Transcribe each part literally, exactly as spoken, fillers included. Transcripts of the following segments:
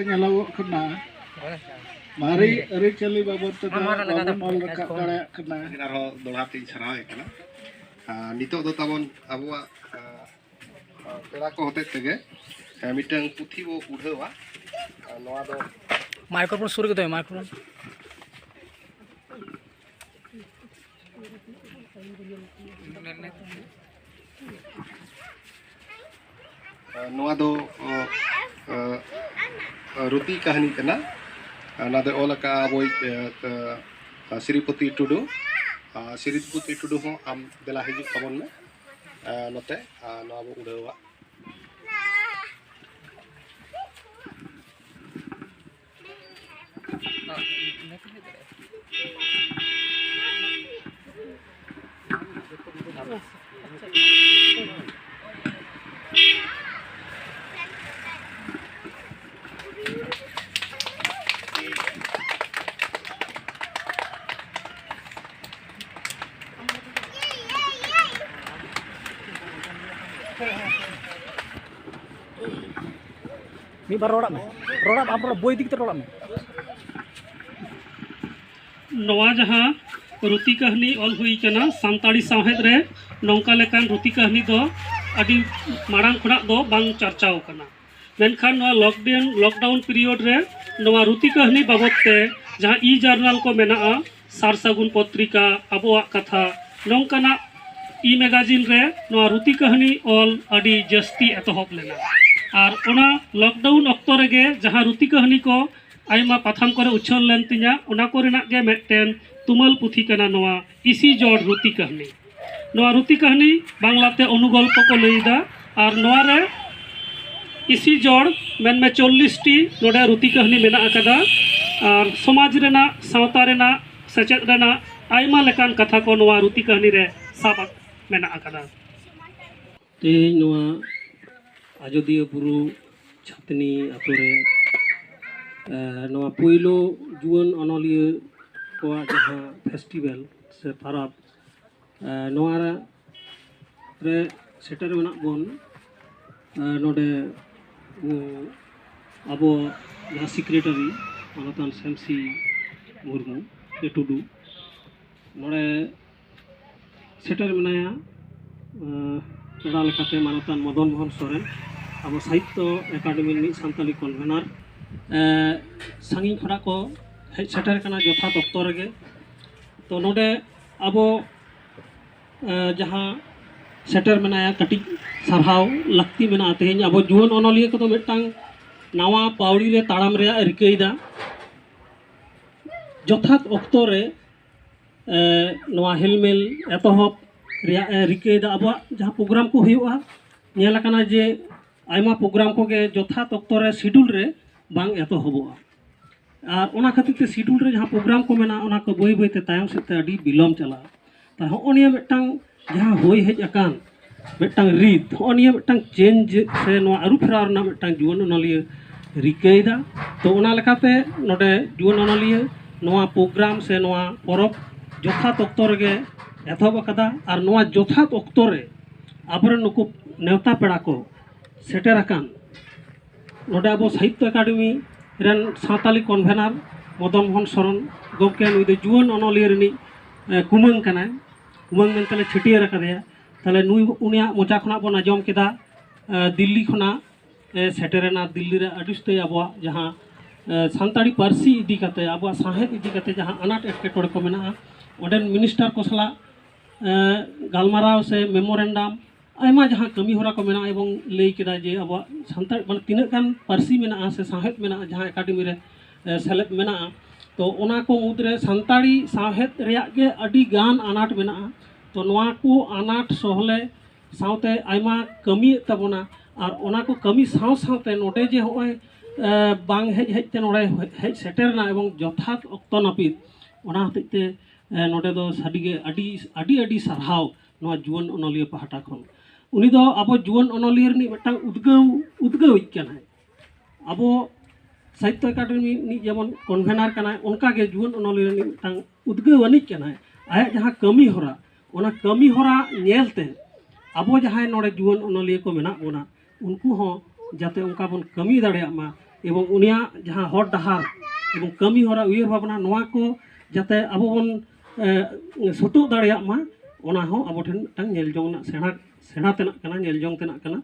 ᱧᱮᱞᱚᱜᱚᱜ ᱠᱟᱱᱟ, ᱢᱟᱨᱮ ᱟᱹᱨᱤᱪᱟᱹᱞᱤ ᱵᱟᱵᱚᱫ ᱛᱮᱫᱚ ᱵᱟᱵᱚᱱ ᱚᱞ ᱨᱟᱠᱟᱵ ᱫᱟᱲᱮᱭᱟᱜ ᱠᱟᱱᱟ᱾ ᱟᱨᱦᱚᱸ ᱫᱚᱦᱲᱟ ᱛᱮᱧ ᱥᱟᱨᱦᱟᱣᱮ ᱠᱟᱱᱟ᱾ ᱟᱨ ᱱᱤᱛᱚᱜ ᱫᱚ ᱛᱟᱵᱚᱱ ᱟᱵᱚᱣᱟᱜ, ᱟ, ᱟ, ᱯᱮᱲᱟ ᱠᱚ ᱦᱚᱛᱮᱡ ᱛᱮᱜᱮ, ᱟ, ᱢᱤᱫᱴᱟᱝ ᱯᱩᱛᱷᱤ ᱵᱚ ᱩᱰᱷᱟᱹᱣᱟ᱾ ᱟᱨ ᱱᱚᱣᱟ ᱫᱚ ᱢᱟᱭᱠᱨᱳᱯᱷᱳᱱ ᱥᱩᱨ ᱨᱮᱜᱮ ᱫᱚᱦᱚᱭ, ᱢᱟᱭᱠᱨᱳᱯᱷᱳᱱ᱾ ᱱᱚᱣᱟ ᱫᱚ, ᱚ, ᱚ, ᱨᱩᱛᱤ ᱠᱟᱹᱦᱱᱤ ᱠᱟᱱᱟ᱾ ᱚᱱᱟ ᱫᱚ ᱚᱞ ᱟᱠᱟᱫᱼᱟ ᱟᱵᱚᱭᱤᱡ, ᱮ, ᱮ, ᱥᱨᱤᱯᱚᱛᱤ ᱴᱩᱰᱩ᱾ ᱟᱨ ᱥᱨᱤᱯᱚᱛᱤ ᱴᱩᱰᱩ ᱦᱚᱸ ᱟᱢ ᱫᱮᱞᱟ ᱦᱤᱡᱩᱜ ᱛᱟᱵᱚᱱ ᱢᱮ, ᱮ, ᱱᱚᱛᱮ, ᱟᱨ ᱱᱚᱣᱟ ᱵᱚ ᱩᱰᱷᱟᱹᱣᱟ᱾ ᱢᱤᱫ ᱵᱟᱨ ᱨᱚᱲᱟᱜ ᱢᱮ, ᱨᱚᱲᱟᱜ ᱢᱮ, ᱟᱢ ᱨᱚᱲ, ᱵᱳᱭ ᱤᱫᱤ ᱠᱟᱛᱮ ᱨᱚᱲᱟᱜ ᱢᱮ᱾ ᱱᱚᱣᱟ ᱡᱟᱦᱟᱸ ᱨᱩᱛᱤ ᱠᱟᱹᱦᱱᱤ ᱚᱞ ᱦᱩᱭ ᱠᱟᱱᱟ, ᱥᱟᱱᱛᱟᱲᱤ ᱥᱟᱶᱦᱮᱫ ᱨᱮ ᱱᱚᱝᱠᱟ ᱞᱮᱠᱟᱱ ᱨᱩᱛᱤ ᱠᱟᱹᱦᱱᱤ ᱫᱚ ᱟᱹᱰᱤ ᱢᱟᱲᱟᱝ ᱠᱷᱚᱱᱟᱜ ᱫᱚ ᱵᱟᱝ ᱪᱟᱨᱪᱟᱣ ᱠᱟᱱᱟ᱾ ᱢᱮᱱᱠᱷᱟᱱ ᱱᱚᱣᱟ ᱞᱚᱠᱰᱟᱣᱩᱱ, ᱞᱚᱠᱰᱟᱣᱩᱱ ᱯᱤᱨᱤᱭᱳᱰ ᱨᱮ ᱱᱚᱣᱟ ᱨᱩᱛᱤ ᱠᱟᱹᱦᱱᱤ ᱵᱟᱵᱚᱫ ᱛᱮ ᱡᱟᱦᱟᱸ ᱤ ᱡᱟᱨᱱᱟᱞ ᱠᱚ ᱢᱮᱱᱟᱜᱼᱟ, ᱥᱟᱨ ᱥᱟᱹᱜᱩᱱ ᱯᱚᱛᱨᱤᱠᱟ, ᱟᱵᱚᱣᱟᱜ ᱠᱟᱛᱷᱟ, ᱱᱚᱝᱠᱟᱱᱟᱜ ᱤ ᱢᱮᱜᱟᱡᱤᱱ ᱨᱮ ᱱᱚᱣᱟ ᱨᱩᱛᱤ ᱠᱟᱹᱦᱱᱤ ᱚᱞ ᱟᱹᱰᱤ ᱡᱟᱹᱥᱛᱤ ᱮᱛᱚᱦᱚᱵ ᱞᱮᱱᱟ᱾ ᱟᱨ ᱚᱱᱟ ᱞᱚᱠᱰᱟᱣᱩᱱ ᱚᱠᱛᱚ ᱨᱮᱜᱮ ᱡᱟᱦᱟᱸ ᱨᱩᱛᱤ ᱠᱟᱹᱦᱱᱤ ᱠᱚ ᱟᱭᱢᱟ ᱯᱟᱛᱷᱟᱢ ᱠᱚᱨᱮ ᱩᱪᱷᱟᱹᱱ ᱞᱮᱱ ᱛᱤᱧᱟ, ᱚᱱᱟ ᱠᱚ ᱨᱮᱱᱟᱜ ᱜᱮ ᱢᱤᱫᱴᱮᱱ ᱛᱩᱢᱟᱹᱞ ᱯᱩᱛᱷᱤ ᱠᱟᱱᱟ ᱱᱚᱣᱟ ᱤᱥᱤ ᱡᱚᱲ ᱨᱩᱛᱤ ᱠᱟᱹᱦᱱᱤ᱾ ᱱᱚᱣᱟ ᱨᱩᱛᱤ ᱠᱟᱹᱦᱱᱤ ᱵᱟᱝᱞᱟᱛᱮ ᱚᱱᱩᱜᱚᱞᱯᱚ ᱠᱚ ᱞᱟᱹᱭᱫᱟ᱾ ᱟᱨ ᱱᱚᱣᱟ ᱨᱮ ᱤᱥᱤ ᱡᱚᱲ ᱢᱮᱱᱢᱮ ᱪᱚᱞᱞᱤᱥ ᱴᱤ ᱱᱚᱰᱮ ᱨᱩᱛᱤ ᱠᱟᱹᱦᱱᱤ ᱢᱮᱱᱟᱜ ᱟᱠᱟᱫᱟ᱾ ᱟᱨ ᱥᱚᱢᱟᱡᱽ ᱨᱮᱱᱟᱜ, ᱥᱟᱶᱛᱟ ᱨᱮᱱᱟᱜ, ᱥᱮᱪᱮᱫ ᱨᱮᱱᱟᱜ ᱟᱭᱢᱟ ᱞᱮᱠᱟᱱ ᱠᱟᱛᱷᱟ ᱠᱚ ᱱᱚᱣᱟ ᱨᱩᱛᱤ ᱠᱟᱹᱦᱱᱤ ᱨᱮ ᱥᱟᱵ ᱢᱮᱱᱟᱜ ᱟᱠᱟᱫᱟ᱾ ᱛᱮᱦᱮᱧ ᱱᱚᱣᱟ ᱟᱡᱚᱫᱤᱭᱟᱹ ᱵᱩᱨᱩ ᱪᱷᱟᱛᱱᱤ ᱟᱛᱳ ᱨᱮ, ᱮ, ᱱᱚᱣᱟ ᱯᱩᱭᱞᱩ ᱡᱩᱣᱟᱹᱱ ᱚᱱᱚᱞᱤᱭᱟᱹ ᱠᱚᱣᱟᱜ ᱡᱟᱦᱟᱸ ᱯᱷᱮᱥᱴᱤᱵᱷᱮᱞ ᱥᱮ ᱯᱟᱨᱟᱵᱽ, ᱮ, ᱱᱚᱣᱟ ᱨᱮ ᱥᱮᱴᱮᱨ ᱢᱮᱱᱟᱜ ᱵᱚᱱ, ᱮ, ᱱᱚᱰᱮ, ᱩᱸ, ᱟᱵᱚ ᱡᱟᱦᱟᱸ ᱥᱮᱠᱨᱮᱴᱟᱨᱤ ᱢᱟᱱᱚᱛᱟᱱ ᱥᱮᱢᱥᱤ ᱢᱩᱨᱢᱩ ᱮ ᱴᱩᱰᱩ ᱱᱚᱰᱮ ᱥᱮᱴᱮᱨ ᱢᱮᱱᱟᱭᱟ᱾ ᱟᱸ, ᱯᱮᱲᱟ ᱞᱮᱠᱟᱛᱮ ᱢᱟᱱᱚᱛᱟᱱ ᱢᱚᱫᱚᱱ ᱢᱳᱦᱚᱱ ᱥᱚᱨᱮᱱ, ᱟᱵᱚ ᱥᱟᱦᱤᱛᱛᱚ ᱮᱠᱟᱰᱮᱢᱤ ᱨᱤᱱᱤᱡ ᱥᱟᱱᱛᱟᱞᱤ ᱠᱚᱱᱵᱷᱮᱱᱟᱨ᱾ ᱟᱸ, ᱥᱟᱺᱜᱤᱧ ᱠᱷᱚᱱᱟᱜ ᱠᱚ ᱦᱮᱡ ᱥᱮᱴᱮᱨ ᱠᱟᱱᱟ ᱡᱚᱛᱷᱟᱛ ᱚᱠᱛᱚ ᱨᱮᱜᱮ᱾ ᱛᱚ ᱱᱚᱰᱮ ᱟᱵᱚ ᱟᱸ, ᱡᱟᱦᱟᱸ ᱥᱮᱴᱮᱨ ᱢᱮᱱᱟᱭᱟ, ᱠᱟᱹᱴᱤᱡ ᱥᱟᱨᱦᱟᱣ ᱞᱟᱹᱠᱛᱤ ᱢᱮᱱᱟᱜᱼᱟ᱾ ᱛᱮᱦᱮᱧ ᱟᱵᱚ ᱡᱩᱣᱟᱹᱱ ᱚᱱᱚᱞᱤᱭᱟᱹ ᱠᱚᱫᱚ ᱢᱤᱫᱴᱟᱝ ᱱᱟᱣᱟ ᱯᱟᱹᱣᱲᱤ ᱨᱮ ᱛᱟᱲᱟᱢ ᱨᱮᱭᱟᱜ ᱮ ᱨᱤᱠᱟᱹᱭᱮᱫᱟ᱾ ᱡᱚᱛᱷᱟᱛ ᱚᱠᱛᱚ ᱨᱮ ᱮ, ᱱᱚᱣᱟ ᱦᱮᱞᱢᱮᱞ ᱮᱛᱚᱦᱚᱵ ᱨᱮᱭᱟᱜ ᱮ ᱨᱤᱠᱟᱹᱭᱮᱫᱟ᱾ ᱟᱵᱚᱣᱟᱜ ᱡᱟᱦᱟᱸ ᱯᱨᱳᱜᱨᱟᱢ ᱠᱚ ᱦᱩᱭᱩᱜᱼᱟ, ᱧᱮᱞ ᱟᱠᱟᱱᱟ ᱡᱮ ᱟᱭᱢᱟ ᱯᱨᱳᱜᱨᱟᱢ ᱠᱚᱜᱮ ᱡᱚᱛᱷᱟᱛ ᱚᱠᱛᱚ ᱨᱮ ᱥᱤᱰᱩᱞ ᱨᱮ ᱵᱟᱝ ᱮᱛᱚᱦᱚᱵᱚᱜᱼᱟ᱾ ᱟᱨ ᱚᱱᱟ ᱠᱷᱟᱹᱛᱤᱨ ᱛᱮ ᱥᱤᱰᱩᱞ ᱨᱮ ᱡᱟᱦᱟᱸ ᱯᱨᱳᱜᱨᱟᱢ ᱠᱚ ᱢᱮᱱᱟᱜᱼᱟ, ᱚᱱᱟ ᱠᱚ ᱵᱟᱹᱭ ᱵᱟᱹᱭ ᱛᱮ ᱛᱟᱭᱚᱢ ᱥᱮᱫ ᱛᱮ ᱟᱹᱰᱤ ᱵᱤᱞᱚᱢ ᱪᱟᱞᱟᱜᱼᱟ᱾ ᱛᱟ ᱦᱚᱸᱜᱼᱚ ᱱᱤᱭᱟᱹ ᱢᱤᱫᱴᱟᱝ ᱡᱟᱦᱟᱸ ᱦᱩᱭ ᱦᱮᱡ ᱟᱠᱟᱱ ᱢᱤᱫᱴᱟᱝ ᱨᱤᱛ, ᱦᱚᱸᱜᱼᱚ ᱱᱤᱭᱟᱹ ᱢᱤᱫᱴᱟᱝ ᱪᱮᱧᱡᱽ ᱥᱮ ᱱᱚᱣᱟ ᱟᱹᱨᱩ ᱯᱷᱮᱨᱟᱣ ᱨᱮᱱᱟᱜ ᱢᱤᱫᱴᱟᱝ ᱡᱩᱣᱟᱹᱱ ᱚᱱᱚᱞᱤᱭᱟᱹ ᱨᱤᱠᱟᱹᱭᱮᱫᱟ᱾ ᱛᱚ ᱚᱱᱟ ᱞᱮᱠᱟᱛᱮ ᱱᱚᱰᱮ ᱡᱩᱣᱟᱹᱱ ᱚᱱᱚᱞᱤᱭᱟᱹ ᱱᱚᱣᱟ ᱯᱨᱳᱜᱨᱟᱢ ᱥᱮ ᱱᱚᱣᱟ ᱯᱚᱨᱚᱵᱽ ᱡᱚᱛᱷᱟᱛ ᱚᱠᱛᱚ ᱨᱮᱜᱮ ᱮᱛᱚᱦᱚᱵ ᱟᱠᱟᱫᱟ᱾ ᱟᱨ ᱱᱚᱣᱟ ᱡᱚᱛᱷᱟᱛ ᱚᱠᱛᱚ ᱨᱮ ᱟᱵᱚᱨᱮᱱ ᱱᱩᱠᱩ ᱱᱮᱣᱛᱟ ᱯᱮᱲᱟ ᱠᱚ ᱥᱮᱴᱮᱨ ᱟᱠᱟᱱ ᱱᱚᱰᱮ ᱟᱵᱚ ᱥᱟᱦᱤᱛᱛᱚ ᱮᱠᱟᱰᱮᱢᱤ ᱨᱮᱱ ᱥᱟᱶᱛᱟᱞᱤ ᱠᱚᱱᱵᱷᱮᱱᱟᱨ ᱢᱚᱫᱚᱱ ᱢᱳᱦᱚᱱ ᱥᱚᱨᱚᱱ ᱜᱚᱢᱠᱮ, ᱱᱩᱭ ᱫᱚ ᱡᱩᱣᱟᱹᱱ ᱚᱱᱚᱞᱤᱭᱟᱹ ᱨᱤᱱᱤᱡ, ᱮ, ᱠᱩᱢᱟᱹᱝ ᱠᱟᱱᱟᱭ᱾ ᱠᱩᱢᱟᱹᱝ ᱢᱮᱱᱛᱮᱞᱮ ᱪᱷᱟᱹᱴᱭᱟᱹᱨ ᱟᱠᱟᱫᱮᱭᱟ᱾ ᱛᱟᱦᱞᱮ ᱱᱩᱭ, ᱩᱱᱤᱭᱟᱜ ᱢᱚᱪᱟ ᱠᱷᱚᱱᱟᱜ ᱵᱚᱱ ᱟᱸᱡᱚᱢ ᱠᱮᱫᱟ, ᱮ, ᱫᱤᱞᱞᱤ ᱠᱷᱚᱱᱟᱜ ᱮ ᱥᱮᱴᱮᱨᱮᱱᱟ᱾ ᱫᱤᱞᱞᱤ ᱨᱮ ᱟᱹᱰᱤ ᱩᱥᱛᱟᱹᱭ ᱟᱵᱚᱣᱟᱜ ᱡᱟᱦᱟᱸ, ᱮ, ᱥᱟᱱᱛᱟᱲᱤ ᱯᱟᱹᱨᱥᱤ ᱤᱫᱤ ᱠᱟᱛᱮ, ᱟᱵᱚᱣᱟᱜ ᱥᱟᱶᱦᱮᱫ ᱤᱫᱤ ᱠᱟᱛᱮ ᱡᱟᱦᱟᱸ ᱟᱱᱟᱴ ᱮᱴᱠᱮᱴᱚᱬᱮ ᱠᱚ ᱢᱮᱱᱟᱜᱼᱟ, ᱚᱸᱰᱮᱱ ᱢᱤᱱᱤᱥᱴᱟᱨ ᱠᱚ ᱥᱟᱞᱟᱜ ᱮ, ᱜᱟᱞᱢᱟᱨᱟᱣ ᱥᱮ ᱢᱮᱢᱳᱨᱮᱱᱰᱟᱢ, ᱟᱭᱢᱟ ᱡᱟᱦᱟᱸ ᱠᱟᱹᱢᱤ ᱦᱚᱨᱟ ᱠᱚ ᱢᱮᱱᱟᱜᱼᱟ, ᱮᱵᱚᱝ ᱞᱟᱹᱭ ᱠᱮᱫᱟ ᱡᱮ ᱟᱵᱚᱣᱟᱜ ᱥᱟᱱᱛᱟᱲ, ᱢᱟᱱᱮ, ᱛᱤᱱᱟᱹᱜ ᱜᱟᱱ ᱯᱟᱹᱨᱥᱤ ᱢᱮᱱᱟᱜᱼᱟ ᱥᱮ ᱥᱟᱶᱦᱮᱫ ᱢᱮᱱᱟᱜᱼᱟ ᱡᱟᱦᱟᱸ ᱮᱠᱟᱰᱮᱢᱤ ᱨᱮ, ᱮ, ᱥᱮᱞᱮᱫ ᱢᱮᱱᱟᱜᱼᱟ, ᱛᱚ ᱚᱱᱟ ᱠᱚ ᱢᱩᱫᱽᱨᱮ ᱥᱟᱱᱛᱟᱲᱤ ᱥᱟᱶᱦᱮᱫ ᱨᱮᱭᱟᱜ ᱜᱮ ᱟᱹᱰᱤ ᱜᱟᱱ ᱟᱱᱟᱴ ᱢᱮᱱᱟᱜᱼᱟ᱾ ᱛᱚ ᱱᱚᱣᱟ ᱠᱚ ᱟᱱᱟᱴ ᱥᱚᱦᱞᱮ ᱥᱟᱶᱛᱮ ᱟᱭᱢᱟ ᱠᱟᱹᱢᱤᱭᱮᱫ ᱛᱟᱵᱚᱱᱟ, ᱟᱨ ᱚᱱᱟ ᱠᱚ ᱠᱟᱹᱢᱤ ᱥᱟᱶ ᱥᱟᱶᱛᱮ ᱱᱚᱰᱮ ᱡᱮ ᱦᱚᱸᱜᱼᱚᱭ, ᱮ, ᱵᱟᱝ ᱦᱮᱡ ᱦᱮᱡ ᱛᱮ ᱱᱚᱰᱮ ᱦᱮᱡ ᱥᱮᱴᱮᱨ ᱮᱱᱟ ᱮᱵᱚᱝ ᱡᱚᱛᱷᱟᱛ ᱚᱠᱛᱚ ᱱᱟᱹᱯᱤᱛ, ᱚᱱᱟ ᱦᱚᱛᱮᱡ ᱛᱮ ᱮ, ᱱᱚᱰᱮ ᱫᱚ ᱥᱟᱹᱨᱤᱜᱮ ᱟᱹᱰᱤ, ᱟᱹᱰᱤ, ᱟᱹᱰᱤ ᱥᱟᱨᱦᱟᱣ ᱱᱚᱣᱟ ᱡᱩᱣᱟᱹᱱ ᱚᱱᱚᱞᱤᱭᱟᱹ ᱯᱟᱦᱴᱟ ᱠᱷᱚᱱ᱾ ᱩᱱᱤ ᱫᱚ ᱟᱵᱚ ᱡᱩᱣᱟᱹᱱ ᱚᱱᱚᱞᱤᱭᱟᱹ ᱨᱤᱱᱤᱡ ᱢᱤᱫᱴᱟᱝ ᱩᱫᱽᱜᱟᱹᱣ, ᱩᱫᱽᱜᱟᱹᱣᱤᱡ ᱠᱟᱱᱟᱭ᱾ ᱟᱵᱚ ᱥᱟᱦᱤᱛᱛᱚ ᱮᱠᱟᱰᱮᱢᱤ ᱨᱤᱱᱤᱡ ᱡᱮᱢᱚᱱ ᱠᱚᱱᱵᱷᱮᱱᱟᱨ ᱠᱟᱱᱟᱭ, ᱚᱱᱠᱟᱜᱮ ᱡᱩᱣᱟᱹᱱ ᱚᱱᱚᱞᱤᱭᱟᱹ ᱨᱤᱱᱤᱡ ᱢᱤᱫᱴᱟᱝ ᱩᱫᱽᱜᱟᱹᱣ ᱟᱹᱱᱤᱡ ᱠᱟᱱᱟᱭ᱾ ᱟᱭᱟᱜ ᱡᱟᱦᱟᱸ ᱠᱟᱹᱢᱤ ᱦᱚᱨᱟ, ᱚᱱᱟ ᱠᱟᱹᱢᱤ ᱦᱚᱨᱟ ᱧᱮᱞᱛᱮ ᱟᱵᱚ ᱡᱟᱦᱟᱸᱭ ᱱᱚᱰᱮ ᱡᱩᱣᱟᱹᱱ ᱚᱱᱚᱞᱤᱭᱟᱹ ᱠᱚ ᱢᱮᱱᱟᱜ ᱵᱚᱱᱟ, ᱩᱱᱠᱩ ᱦᱚᱸ ᱡᱟᱛᱮ ᱚᱱᱠᱟ ᱵᱚᱱ ᱠᱟᱹᱢᱤ ᱫᱟᱲᱮᱭᱟᱜ ᱢᱟ, ᱮᱵᱚᱝ ᱩᱱᱤᱭᱟᱜ ᱡᱟᱦᱟᱸ ᱦᱚᱨ ᱰᱟᱦᱟᱨ ᱮᱵᱚᱝ ᱠᱟᱹᱢᱤ ᱦᱚᱨᱟ, ᱩᱭᱦᱟᱹᱨ ᱵᱷᱟᱵᱽᱱᱟ, ᱱᱚᱣᱟ ᱠᱚ ᱡᱟᱛᱮ ᱟᱵᱚ ᱵᱚᱱ, ᱮ, ᱥᱩᱛᱩᱜ ᱫᱟᱲᱮᱭᱟᱜ ᱢᱟ, ᱚᱱᱟ ᱦᱚᱸ ᱟᱵᱚ ᱴᱷᱮᱱ ᱢᱤᱫᱴᱟᱝ ᱧᱮᱞ ᱡᱚᱝ ᱨᱮᱱᱟᱜ ᱥᱮᱬᱟ, ᱥᱮᱬᱟ ᱛᱮᱱᱟᱜ ᱠᱟᱱᱟ, ᱧᱮᱞ ᱡᱚᱝ ᱛᱮᱱᱟᱜ ᱠᱟᱱᱟ᱾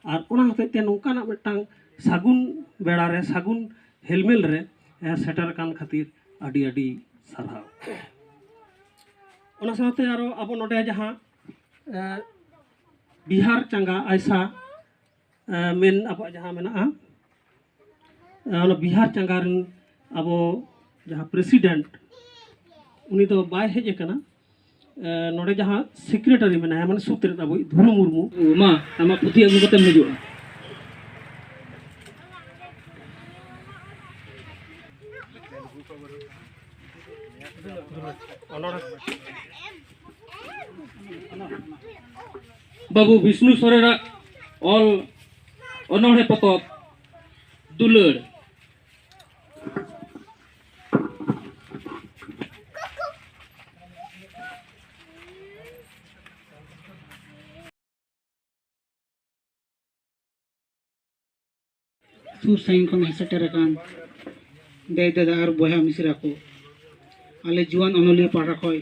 ᱟᱨ ᱚᱱᱟ ᱦᱚᱛᱮᱡ ᱛᱮ ᱱᱚᱝᱠᱟᱱᱟᱜ ᱢᱤᱫᱴᱟᱝ ᱥᱟᱹᱜᱩᱱ ᱵᱮᱲᱟ ᱨᱮ, ᱥᱟᱹᱜᱩᱱ ᱦᱮᱞᱢᱮᱞ ᱨᱮ, ᱮ, ᱥᱮᱴᱮᱨ ᱟᱠᱟᱱ ᱠᱷᱟᱹᱛᱤᱨ ᱟᱹᱰᱤ ᱟᱹᱰᱤ ᱥᱟᱨᱦᱟᱣ᱾ ᱚᱱᱟ ᱥᱟᱶᱛᱮ ᱟᱨᱚ ᱟᱵᱚ ᱱᱚᱰᱮ ᱡᱟᱦᱟᱸ, ᱮ, ᱵᱤᱦᱟᱨ ᱪᱟᱸᱜᱟ ᱟᱭᱥᱟ, ᱮ, ᱢᱮᱱ ᱟᱵᱚᱣᱟᱜ ᱡᱟᱦᱟᱸ ᱢᱮᱱᱟᱜᱼᱟ, ᱮ, ᱚᱱᱟ ᱵᱤᱦᱟᱨ ᱪᱟᱸᱜᱟ ᱨᱮᱱ ᱟᱵᱚ ᱡᱟᱦᱟᱸ ᱯᱨᱮᱥᱤᱰᱮᱱᱴ, ᱩᱱᱤ ᱫᱚ ᱵᱟᱭ ᱦᱮᱡ ᱟᱠᱟᱱᱟ᱾ ᱮ, ᱱᱚᱰᱮ ᱡᱟᱦᱟᱸ ᱥᱮᱠᱨᱮᱴᱟᱨᱤ ᱢᱮᱱᱟᱭᱟ, ᱢᱟᱱᱮ ᱥᱩᱛᱨᱮᱫ ᱟᱵᱚᱭᱤᱡ ᱫᱷᱩᱨᱩ ᱢᱩᱨᱢᱩ᱾ ᱢᱟ, ᱟᱢᱟᱜ ᱯᱩᱛᱷᱤ ᱟᱹᱜᱩ ᱠᱟᱛᱮᱢ ᱦᱤᱡᱩᱜᱼᱟ᱾ ᱵᱟᱹᱵᱩ ᱵᱤᱥᱱᱩ ᱥᱚᱨᱮᱱᱟᱜ ᱚᱞ ᱚᱱᱚᱬᱦᱮ ᱯᱚᱛᱚᱵ ᱫᱩᱞᱟᱹᱲ᱾ ᱥᱩᱨ ᱥᱟᱺᱜᱤᱧ ᱠᱷᱚᱱ ᱦᱮᱡ ᱥᱮᱴᱮᱨ ᱟᱠᱟᱱ ᱫᱟᱹᱭ ᱫᱟᱫᱟ ᱟᱨ ᱵᱚᱭᱦᱟ ᱢᱤᱥᱨᱟ ᱠᱚ, ᱟᱞᱮ ᱡᱩᱣᱟᱹᱱ ᱚᱱᱚᱞᱤᱭᱟᱹ ᱯᱟᱦᱴᱟ ᱠᱷᱚᱱ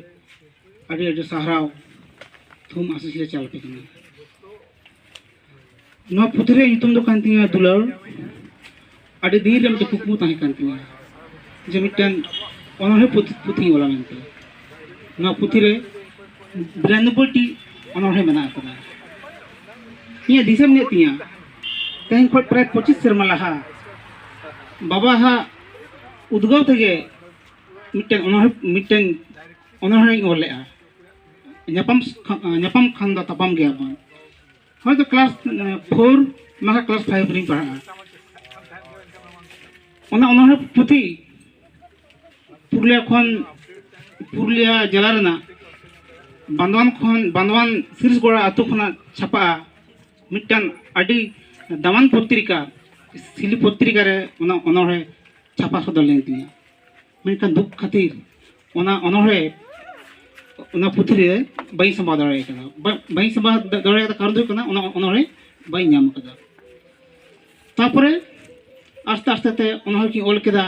ᱟᱹᱰᱤ ᱟᱹᱰᱤ ᱥᱟᱨᱦᱟᱣ, ᱛᱷᱩᱢ ᱟᱥᱤᱥ ᱞᱮ ᱪᱟᱞ ᱟᱯᱮ ᱠᱟᱱᱟ᱾ ᱱᱚᱣᱟ ᱯᱩᱛᱷᱤ ᱨᱮᱭᱟᱜ ᱧᱩᱛᱩᱢ ᱫᱚ ᱠᱟᱱ ᱛᱤᱧᱟᱹ ᱫᱩᱞᱟᱹᱲ᱾ ᱟᱹᱰᱤ ᱫᱤᱱ ᱨᱮ ᱢᱤᱫᱴᱮᱱ ᱠᱩᱠᱢᱩ ᱛᱟᱦᱮᱸ ᱠᱟᱱ ᱛᱤᱧᱟᱹ ᱡᱮ ᱢᱤᱫᱴᱮᱱ ᱚᱱᱚᱬᱦᱮ ᱯᱩᱛᱷᱤ, ᱯᱩᱛᱷᱤᱧ ᱚᱞᱟ ᱢᱮᱱᱛᱮ᱾ ᱱᱚᱣᱟ ᱯᱩᱛᱷᱤ ᱨᱮ ᱵᱤᱨᱟᱱᱚᱵᱵᱳᱭ ᱴᱤ ᱚᱱᱚᱬᱦᱮ ᱢᱮᱱᱟᱜ ᱟᱠᱟᱫᱟ᱾ ᱤᱧᱟᱹᱜ ᱫᱤᱥᱟᱹ ᱢᱮᱱᱟᱜ ᱛᱤᱧᱟᱹ, ᱛᱮᱦᱮᱧ ᱠᱷᱚᱱ ᱯᱨᱟᱭ ᱯᱚᱸᱪᱤᱥ ᱥᱮᱨᱢᱟ ᱞᱟᱦᱟ ᱵᱟᱵᱟ ᱦᱟᱜ ᱩᱫᱽᱜᱟᱹᱣ ᱛᱮᱜᱮ ᱢᱤᱫᱴᱮᱱ ᱚᱱᱚᱬᱦᱮ, ᱢᱤᱫᱴᱮᱱ ᱚᱱᱚᱬᱦᱮᱧ ᱚᱞ ᱞᱮᱫᱼᱟ, ᱧᱟᱯᱟᱢ ᱠᱷᱟ-, ᱧᱟᱯᱟᱢ ᱠᱷᱟᱱ ᱫᱚ ᱛᱟᱯᱟᱢ ᱜᱮᱭᱟ ᱵᱚᱱ᱾ ᱦᱚᱭᱛᱳ ᱠᱞᱟᱥ, ᱮ, ᱯᱷᱳᱨ ᱵᱟᱝᱠᱷᱟᱱ ᱠᱞᱟᱥ ᱯᱷᱟᱭᱤᱵᱷ ᱨᱤᱧ ᱯᱟᱲᱦᱟᱜᱼᱟ᱾ ᱚᱱᱟ ᱚᱱᱚᱬᱦᱮ ᱯᱩᱛᱷᱤ ᱯᱩᱨᱩᱞᱤᱭᱟ ᱠᱷᱚᱱ, ᱯᱩᱨᱩᱞᱤᱭᱟ ᱡᱮᱞᱟ ᱨᱮᱱᱟᱜ ᱵᱟᱸᱫᱣᱟᱱ ᱠᱷᱚᱱ, ᱵᱟᱸᱫᱣᱟᱱ ᱥᱤᱨᱤᱥᱜᱚᱲᱟ ᱟᱹᱛᱩ ᱠᱷᱚᱱᱟᱜ ᱪᱷᱟᱯᱟᱜᱼᱟ᱾ ᱢᱤᱫᱴᱟᱝ ᱟᱹᱰᱤ ᱫᱟᱢᱟᱱ ᱯᱚᱛᱨᱤᱠᱟ, ᱥᱤᱞᱤ ᱯᱚᱛᱨᱤᱠᱟ ᱨᱮ ᱚᱱᱟ ᱚᱱᱚᱬᱦᱮ ᱪᱷᱟᱯᱟ ᱥᱚᱫᱚᱨ ᱞᱮᱱ ᱛᱤᱧᱟᱹ᱾ ᱢᱮᱱᱠᱷᱟᱱ ᱫᱩᱠ ᱠᱷᱟᱹᱛᱤᱨ ᱚᱱᱟ ᱚᱱᱚᱬᱦᱮ, ᱚᱱᱟ ᱯᱩᱛᱷᱤ ᱨᱮ ᱵᱟᱹᱧ ᱥᱟᱸᱵᱟᱣ ᱫᱟᱲᱮ ᱠᱟᱫᱟ᱾ ᱵᱟ-, ᱵᱟᱹᱧ ᱥᱟᱸᱵᱟᱣ ᱫᱟ-, ᱫᱟᱲᱮ ᱠᱟᱫᱟ, ᱠᱟᱨᱚᱱ ᱫᱚ ᱦᱩᱭᱩᱜ ᱠᱟᱱᱟ, ᱚᱱᱟ ᱚᱱᱚᱬᱦᱮ ᱵᱟᱹᱧ ᱧᱟᱢ ᱠᱟᱫᱟ᱾ ᱛᱟᱯᱚᱨᱮ ᱟᱥᱛᱮ ᱟᱥᱛᱮ ᱛᱮ ᱚᱱᱚᱬᱦᱮ ᱠᱤᱱ ᱚᱞ ᱠᱮᱫᱟ᱾